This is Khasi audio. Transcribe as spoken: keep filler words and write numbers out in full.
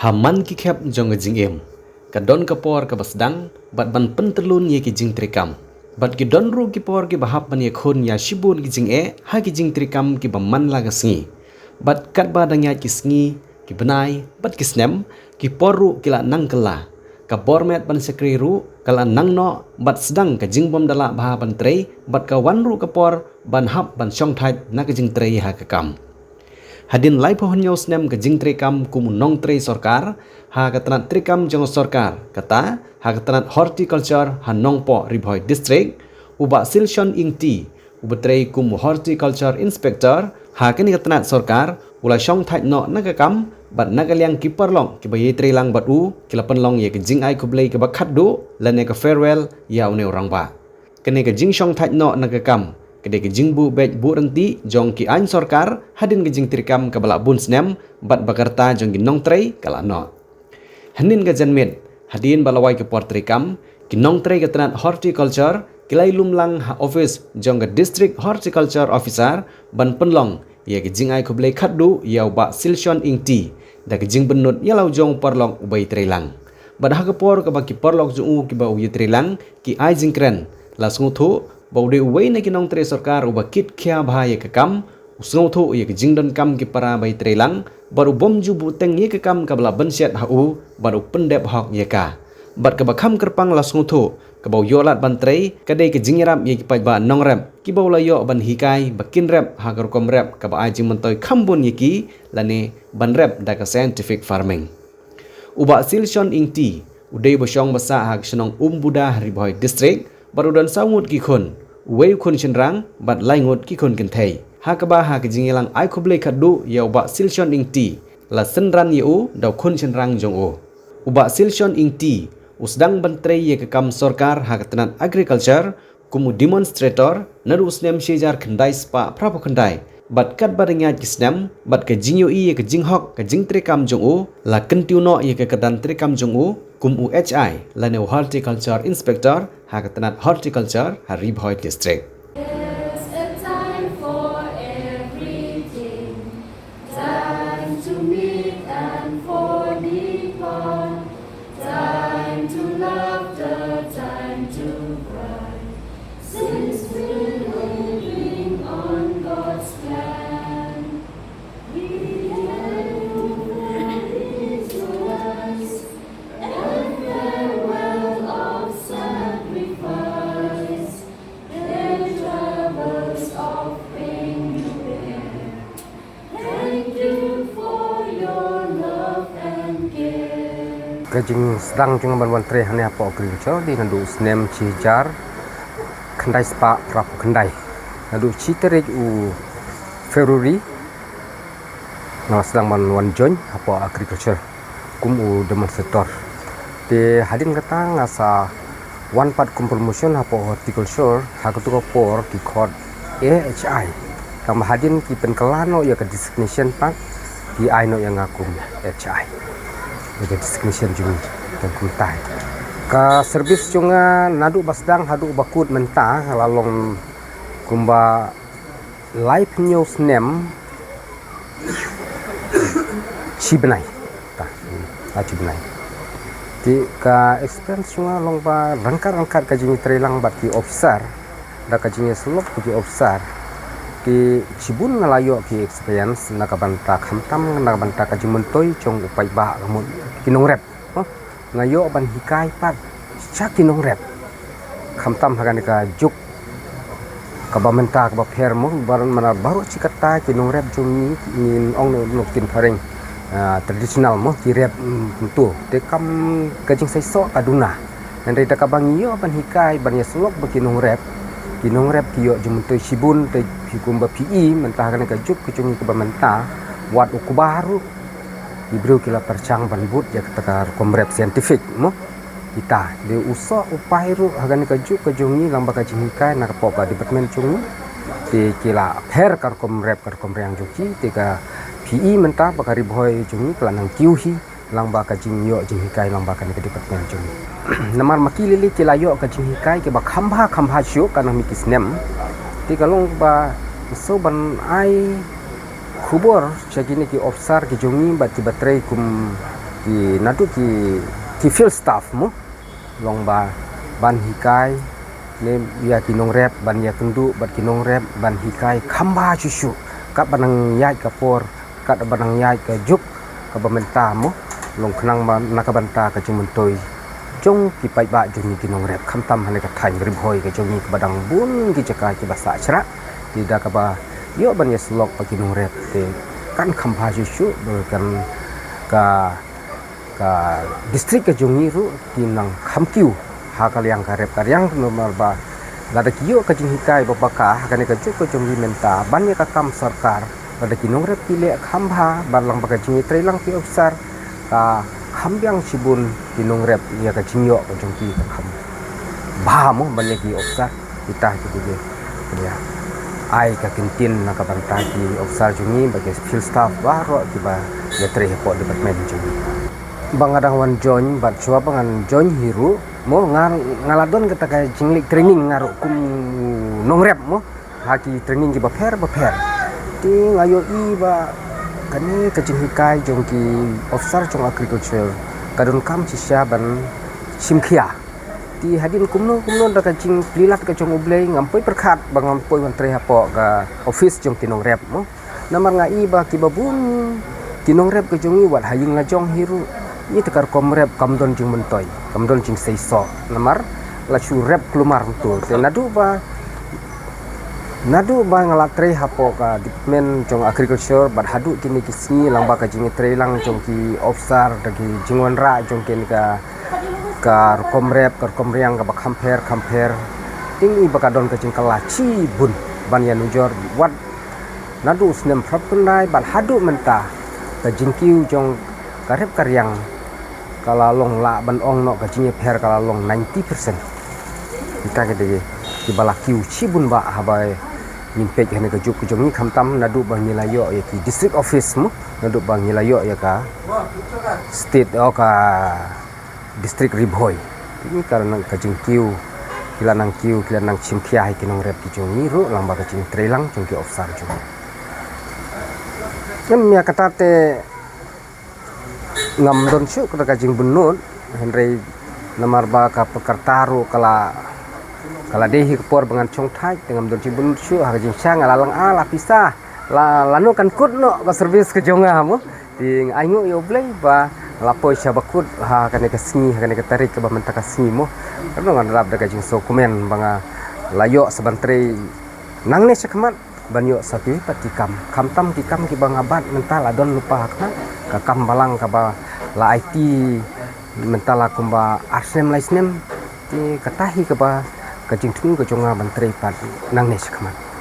Ha man ki khep jong ka jingim, ka don ka por kaba sdang bad ban pyntyllun ïa ki jingtrei kam. Bad ki don ruh ki por kiba hap ban ïakhun ïa shibun ki jingeh ha ki jingtrei kam kiba man la ka sngi. Bad katba dang ïaid ki sngi, ki bnai bad ki snem, ki por ruh ki la nang kylla. Ka bor met ban shakri ruh ka la nang noh bad sdang ka jingbym da lah bha ban trei, bad ka wan ruh ka por ban hap ban shongthait na ka jingtrei ha ka kam. Hadien laiphew hynñiew snem ka jingtrei kam kum u nongtrei sorkar ha ka tnat trei kam jong sorkar, kata ha ka tnat horticulture ha Nongpoh, Ri Bhoi District, u Bah Silshon Ingti, uba trei kum u horticulture inspector ha kane ka tnat sorkar, u la shongthait noh na ka kam, bad na ka liang ki paralok kiba ïatrei lang bad u ki la pynlong ïa ka jingai khublei kaba khatduh lane ka farewell ïa une u rangbah. Kane ka jingshongthait noh na ka kam ka dei ka jingbuh beit buh ryntih jong ki aiñ sorkar hadien ka jingtrei kam kaba la bun snem, bad ba ka rta jong ki nongtrei ka la noh. Hynnin ka janmiet, hadien ba la wai ka por trei kam, ki nongtrei ka tnat horticulture ki la ïalum lang ha office jong ka District Horticulture Officer ban pynlong ïa ka jingai khublei khatduh ïa u Bah Silshon Ingti da ka jingbynnud ïa la u jong u paralok uba ïatrei lang. Bad ha ka por kaba ki paralok jong u kiba u ïatrei lang ki ai jingkren, la sngewthuh ba u dei uwei na ki nongtrei sorkar uba kit khia bha ïa ka kam, u sngewthuh ïa ka jingdonkam ki para ba ïatrei lang, bad u bym ju buhteng ïa ka kam kaba la bynshet ha u, bad u pyndep hok ïa ka. Bad kaba kham kyrpang la sngewthuh kaba u ïoh lad ban trei ka dei ka jingïarap ïa ki paidbah nongrep kiba u la ïoh ban hikai ba kin rep ha ka rukom rep kaba ai jingmyntoi kham bun ïa ki, lane ban rep da ka scientific farming. U Bah Silshon Ingti u dei uba shong ba sah ha ka shnong Umbuda, Ri Bhoi District, bad u don saw ngut ki khun, uwei u khun shynrang bad lai ngut ki khun kynthei. Ha kaba ha ka jingïalang ai khublei khatduh ïa u Bah Silshon Ingti, la synran ïa u da u khun shynrang jong u. U Bah Silshon Ingti u sdang ban trei ïa ka kam sorkar ha ka tnat agriculture kum u demonstrator naduh u snem shi hajar khyndai spah phraphew khyndai. Bad katba dang ïaid ki snem, bad ka jingïohi ïa ka jinghok ka jingtrei kam jong u, la kyntiew noh ïa ka kyrdan trei kam jong u kum u H I lane u horticulture inspector ha ka tnat horticulture ha Ri Bhoi District. There's a time for everything. Time to meet and for depart. Time to laughter, time to cry. Since we're living on God's plan, we can do for these lives a farewell of sacrifice. Their travels of pain you bear. Thank you for your love and care. Ka jingsdang jong nga ban wan trei hangne hapoh agriculture dei naduh u snem shi hajar khyndai spah phraphew khyndai. Naduh shi tarik u February nga la sdang ban wan join hapoh agriculture kum u demonstrator. Te hadien kata nga sa wan pat kum promotion hapoh horticulture, ha katu ka por ki khot A H I. Tang ba hadien ki pynkylla noh ïa ka designation pat, ki ai noh ïa nga kum H I. Ïa ka designation jong ngi tang kumta. Ka service jong nga naduh ba sdang haduh ba kut mynta nga la long kumba laiphew hynñiew snem shi bnai. Ta, ta shi bnai. Te ka experience jong nga long ba ryngkat ryngkat ka jingïatreilang bad ki officer, da ka jingïasyllok bad ki officer, te shibun nga la ïoh ki experience na ka bynta khamtam na ka bynta ka jingmyntoi jong u paidbah ka mut ki nongrep. Nga ïoh ban hikai pat sha ki nongrep. Khamtam ha kane ka juk kaba mynta kaba pher mo, baroh, mana baroh shi katta ki nongrep jong ngi, ngin ong noh, noh kin phareng, ah, traditional mo, ki rep, mm, kumto. Te kam ka jingsaisoh ka duna. Hynrei da kaba ngi ïoh ban hikai ban ïasyllok bad ki nongrep, ki nongrep ki ïoh jingmyntoi shibun, te phi kumba phi i mynta ha kane ka juk ka jong ngi kaba mynta, wat u kba ruh ki briew ki la pyrshang ban bud ïa kata ka rukom rep scientific mo. Kita, dei u soh u pai ruh ha kane ka juk ka jong ngi lyngba ka jinghikai na ka pop ka department jong ngi. Te ki la pher ka rukom rep ka rukom riang jong ki, te ka phi i mynta ba ka Ri Bhoi jong ngi ka la nang kiew hi lyngba ka jingïoh jinghikai lyngba kane ka department jong ngi. Namar ma ki lei lei ki la ïoh ka jinghikai kiba kham bha kham bha shuh ka nang mih ki snem. Te ka long ba shu ban ai khubor sha kine ki officer ki jong ngi bad kiba trei kum Ki naduh ki ki field staff mo, long ba ban hikai ne ïa ki nongrep, ban ïakynduh bad ki nongrep, ban hikai kham bha shuh shuh, kat ba nang ïaid ka por, kat ba nang ïaid ka juk kaba mynta mo, long khnang ba na ka bynta ka jingmyntoi jong ki paidbah jong ngi ki nongrep, khamtam ha kane ka thaiñ Ri Bhoi ka jong ngi kaba dang bun ki jaka kiba sah shrah. Te da kaba ïoh ban ïasyllok bad ki nongrep te kan kham bha shuh shuh, kan ka ka district ka jong ngi ruh ki nang kham kiew ha ka liang ka rep ka riang, namar ba lada ki ïoh ka jinghikai ba paka ha kane ka juk ka jong ngi mynta ban ïa ka kam sorkar, lada ki nongrep ki leh kham bha, ban lang ba ka jingïatreilang ki officer ka kham biang shibun, ki nongrep ïa ka jingïoh ka jong ki ka kham bha mo ban ïa ki officer. Kita ki dei ki ïa ai ka kyntien na ka bynta ki officer jong ngi bad ki field staff baroh kiba ïatrei hapoh department jong ngi. Ba nga dang wan join bad shuwa ba ngan join hi ruh mo, nga nga la don kata ka jingleh training nga ruh kum nongrep mo, ha ki training kiba pher ba pher. Te nga ïohi ba kane ka jinghikai jong ki officer jong agriculture ka donkam shisha ban shim khia. Te hadien kumno kumno da ka jingplie lad ka jong U Blei ngam poi pyrkhat ba ngam poi wan trei hapoh ka office jong ki nongrep mo. Namar nga i ba kiba bun ki nongrep ka jong ngi wat ha ïing la jong hi ruh, ïa te ka rukom rep kam don jingmyntoi, kam don jingseisoh. Namar la shu rep kulmar kumto. Te naduh ba naduh ba nga la trei hapoh ka department jong agriculture bad haduh kine ki sngi lang ba ka jingïatreilang jong ki officer da ki jingwanrah jong kine ka ka rukom rep, ka rukom riang kaba kham pher kham pher. Te nga i ba ka don ka jingkylla shibun ban ïa nujor wat naduh u snem phra phew khyndai bad haduh mynta, ka jingkiew jong ka rep ka riang ka la long, lah ban ong noh ka jingïapher ka la long ninety percent. Kita ki dei kiba la kiew shibun ba haba ngin peit ha kane ka juk ka jong ngi, khamtam naduh ba ngi la ïoh ïa ki district office mo, naduh ba ngi la ïoh ïa ka state, oh, ka district Ri Bhoi. Te ngi ka nang ka jingkiew, ki la nang kiew, ki la nang shim khia hi ki nongrep ki jong ngi ruh lang ba ka jingïatreilang jong ki officer jong ngi. Ngam ïa kata te ngam don shuh kata ka jingbynnud, hynrei namar ba ka pyrkhat ruh ka la ka la dei hi ka por ba ngan shongthait, te ngam don jingbynnud shuh ha ka jingshah, nga la lang a la pisa la lano kan kut noh ka service ka jong nga mo. Te nga ainguh ïa U Blei ba la poi sha ba kut ha kane ka sngi, ha kane ka tarik kaba mynta ka sngi mo. Ka nang ngan rap da ka jingsngewkmen ba nga la ïoh sa ban trei nangne shakhmat ban ïoh sa kiwei pat ki kam. Khamtam ki kam kiba nga bat mynta la don lypa ha khmat, ka kam balang kaba la aiti mynta la kumba ar snem lai snem. Te kata hi kaba ka jingthmu ka jong nga ban trei pat nangne shakhmat.